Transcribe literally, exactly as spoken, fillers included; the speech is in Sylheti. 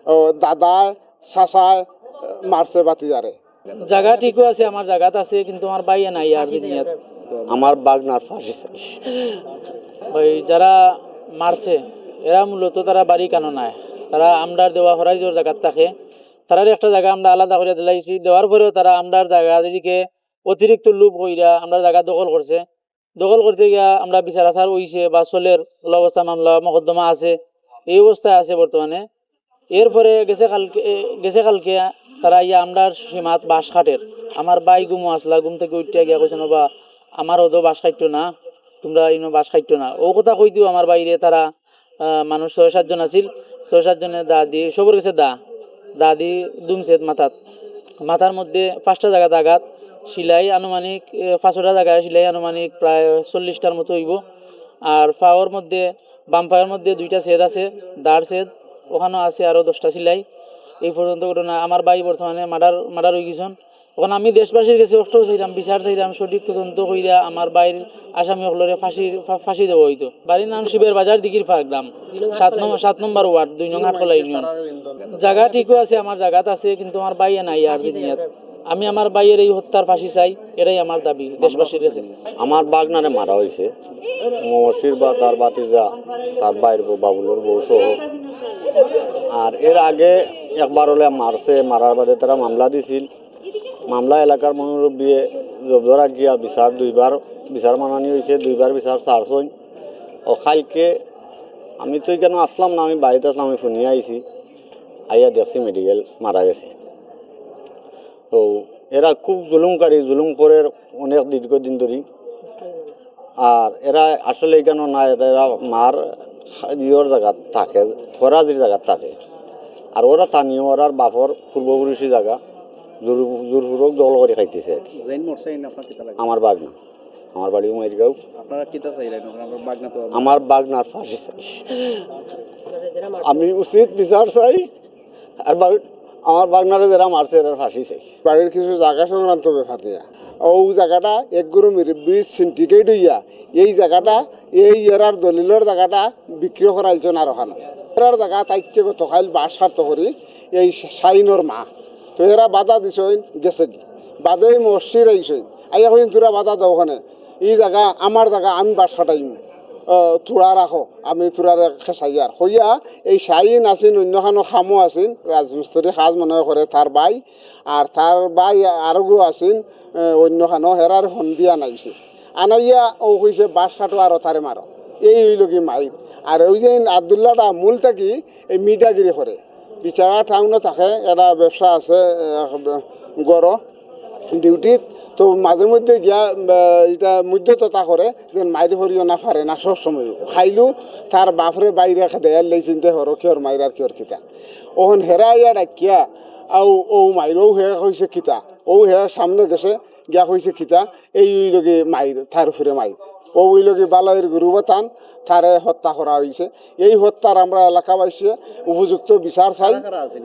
ও দাদায়, চাচায় মারছে ভাতিজারে। জাগা ঠিকও আছে, আমার জাগাত আছে, কিন্তু আমার ভাইয়ে নাই আর দুনিয়াত। আমার ভাগনার ফাঁসি চাই। ওই যারা মারছে, এরা মূলত তারা বাড়ি কানো নায়, তারা আমরার দেওয়া হরাইজর জাগাত থাকে। তারার একটা জাগা আমরা আলাদা করিয়া দিলাইছি, দেওয়ার পরেও তারা আমরার জাগা দিকে অতিরিক্ত লোভ কইরা আমরার জাগা দখল করছে। দখল করতে গিয়া আমরা বিচার আচার অইছে বা চলের, অবস্থা মামলা মকদ্দমা আছে, এই অবস্থায় আছে বর্তমানে। এরপরে গেছে কালকে, এ, গেছে কালকে তারা আইয়া আমরার সীমাত বাঁশ কাটের। আমার ভাই ঘুমো আসলা, ঘুম থাকি উঠিয়া গিয়া কইছইন, "ওবা, আমার অদো বাঁশ কাটতো না, তুমরা ইনো বাঁশ কাটতো না।" ও কথা কইতেও আমার ভাইরে তারা, আহ, মানুষ ছয় সাতজন আছিল, ছয় সাতজনে দা দি, সবর গেছে দা, দা দি দুমছেত মাথাত। মাথার মধ্যে পাঁচটা জাগাত আঘাত, সিলাই আনুমানিক, এ, পাঁচটা জাগায় সিলাই আনুমানিক প্রায় চল্লিশটার মতো অইবো। আর পাওর মধ্যে, বাম পাওর মধ্যে দুইটা ছেদ আছে, দার ছেদ, ওখানো আছে আরো দশটা সিলাই। এই পর্যন্ত ঘটনা। আমার ভাই বর্তমানে মার্ডার, মার্ডার অইগেছইন। অখন আমি দেশবাসীর গেছে অটাউ চাইরাম, বিচার চাইরাম, সঠিক তদন্ত কইরা আমার ভাইর আসামি অকলরে ফাঁসির, ফা-, ফাঁসি দেওয়া অইতো। বাড়ির নাম শিবের বাজার, দিঘির পাড় গ্রাম, সাত নম্বর, সাত নম্বর ওয়ার্ড, দুই নং আটকলা ইউনিয়ন। জাগা ঠিকও আছে, আমার জাগাত আছে, কিন্তু আমার ভাইয়ে নাই আর দুনিয়াত। আমি আমার ভাইয়ের এই হত্যার ফাঁসি চাই, এটাই আমার দাবি দেশবাসীর কাছে। আমার ভাগনারে মারা অইছে, মহসির বা তার ভাতিজা, তার ভাইর বউ, বাবুলর বউ সহ। আর এর আগে একবার অইলে মারছে, মারার বাদে তারা মামলা দিছিল। মামলা এলাকার মুরব্বিয়ে জব্দ রাখিয়া বিচার দুইবার, বিচার মানানি অইছে, দুইবার বিচার ছাড়ছইন। ও কালকে আমি তো ইখানো আসলাম না, আমি বাড়িত আসলাম, আমি ফোনিয়া আইছি, আইয়া দেখছি মেডিকেল মারা গেছে। তো এরা খুব জুলুমকারী, জুলুম করের অনেক দীর্ঘদিন ধরি। আর এরা আসলে ইখানো না, এরা, এরা মার ইয়র জাগাত থাকে, ফরাজির জাগাত থাকে। আর ওরা স্থানীয়, ওরার বাপর পূর্বপুরুষি জাগা, জোর-, জোরপূর্বক দখল করি খাইতেছে আর কি। যেইন মরছে, এইন আপনার কিতা লাগে? আমার ভাগনা, আমার বাড়ি উমাইরগাঁও। আপনারা কিতা চাইরা? আপনার ভাগনা তো আমার ভাগনার ফাঁসি চাই। আমি উচিত বিচার চাই। আর বাড়ি, আমার ভাগনারে যেরা মারছে, এরার ফাঁসি চাই। বাড়ির কিছু জাগা সংক্রান্ত ব্যাপার নিয়া, ও জাগাটা এক গুরু মুরব্বির সিন্ডিকেট অইয়া, এই জাগাটা, এই এরার দলিলর জাগাটা বিক্রি করাইলছইন আর ওখানো। এরার জাগা তাইচ্ছে গতকাল বাঁশ কাটতো করি এই শাহিনর মা। তো এরা বাধা দিছইন, গেছেগি। বাদে এই মহসির আইছইন, আইয়া কইন, "তোরা বাধা দেও কেনে, ই জাগা আমার জাগা, আমি বাঁশ কাটাইমু, আহ, তোরা রাখো, আমি তোরারে খেসাইয়ার।" কইয়া এই শাহিন আছইন, অইন্যখানো কামো আছইন, রাজমিস্ত্রি কাজ মনে করে তার ভাই, আর তার ভাই আরোগু আছইন, আহ, অইন্যখানো, হেরার ফোন দিয়া আনাইছে। আনাইয়া ও কইছে, "বাঁশ কাটো আর অতারে মারো।" এই অইলোগি মাইর। আর ওই যে আব্দুল্লাটা মূল থাকি এই মিডিয়াগিরি করে। বিচারা টাউনো থাকে, এটা ব্যবসা আছে, আহ, গরো ডিউটিত। তো মাঝে মধ্যে গিয়া, আহ, এটা মধ্যস্থতা করে, যেন মাইর করিও না পারে না সব সময়। খাইলু তার বাপরে বাইরে খেদে, এর লেই চিনতে হরো কিয়র মাইর আর কিয়র কিতা। ওহন হেরা ইয়া ডাকিয়া, আউ, ও মাইর, ও হে কইছে কিতা, ও হে সামনে গেছে, গিয়া কইছে কিতা, এই অইলোগি মাইর, তার উপরে মাইর। ও অইলোগি বালাইর গুরু বাতান, তারে হত্যা করা অইছে। এই হত্যার আমরা এলাকাবাসী উপযুক্ত বিচার চাই। কারা কারা আছইন?